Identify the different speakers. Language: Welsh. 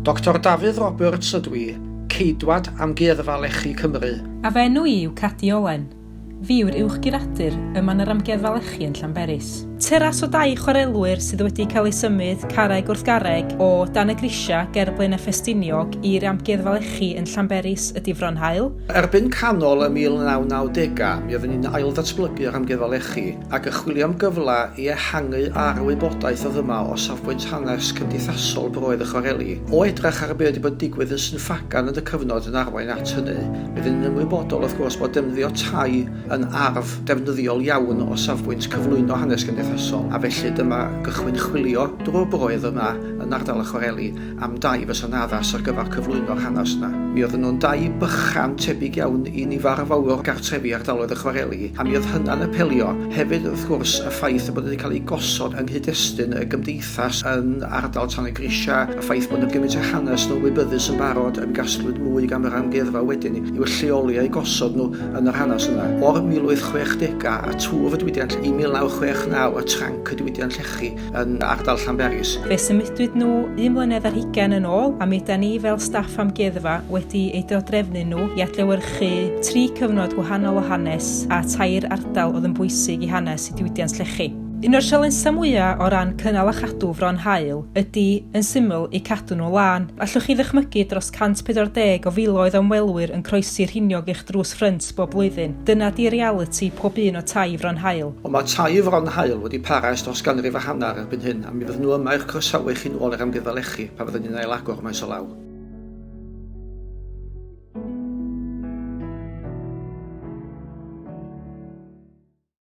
Speaker 1: Doctor Dafydd Roberts ydw i, Ceidwad Amgueddfa Lechi Cymru.
Speaker 2: A fy enw i yw Cadi Olen. Fi yw'r uwch guradur yma yn yr Amgueddfa Lechi yn Llanberis. Teras o dai chwarelwyr sydd wedi cael ei symud carreg wrth garreg o Dan y Grisiau ger Blaenau Ffestiniog i'r Amgueddfa Lechi yn Llanberis ydy Fron Haul.
Speaker 1: Erbyn canol y 1990au mi oeddwn i'n ailddatblygu yr Amgueddfa Lechi ac yn chwilio am gyfle i ehangu ar y wybodaeth oedd yma o safbwynt hanes cymdeithasol broedd y chwareli. O edrych ar be oedd wedi bod yn digwydd yn Sain Ffagan yn y cyfnod yn arwain at hynny, mi oeddwn i'n ymwybodol wrth gwrs bod defnyddio tai yn arf defnyddiol iawn o safbwynt cyflwyno hanes cymdeithasol, a felly dyma gychwyn chwilio drwy'r broedd yma yn ardal y chwareli am dai fysa'n addas ar gyfer cyflwyno'r hanes yna. Mi oedden nhw'n dai bychan tebyg iawn i nifer fawr o gartrefi ardaloedd y chwareli, a mi oedd hynna'n apelio. Hefyd, wrth gwrs, y ffaith y bod wedi cael eu gosod yng nghyd-destun y gymdeithas yn ardal Tanygrisiau, y ffaith bod 'na gymaint o hanes yn wybyddus yn barod, a mi gasglwyd mwy gan yr amgueddfa wedyn i'w lleoli a'u gosod nhw yn yr hanes yna. O'r 1860au a twf y diwydiant i 1969 a tranc y diwydiant llechi, yn ardal Llanberis.
Speaker 2: Fe symudwyd nhw un mlynedd ar hugain yn ôl a mi ydan ni fel staff amgueddfa wedi eu dodrefnu nhw i adlewyrchu tri cyfnod gwahanol o hanes a tair ardal oedd yn bwysig i hanes y diwydiant llechi. Un o'r sialensau mwya o ran cynnal a chadw Fron Haul ydi, yn syml, eu cadw nhw lân. Allwch chi ddychmygu dros 140 o filoedd o ymwelwyr yn croesi rhiniog eich drws ffrynt bob blwyddyn? Dyna 'di realiti pob un o tai Fron Haul.
Speaker 1: Ond mae tai Fron Haul wedi para ers dros ganrif a hanner erbyn hyn, a mi fydden nhw yma i'ch croesawu chi nôl i'r Amgueddfa Lechi pan fyddwn ni'n ailagor maes o law.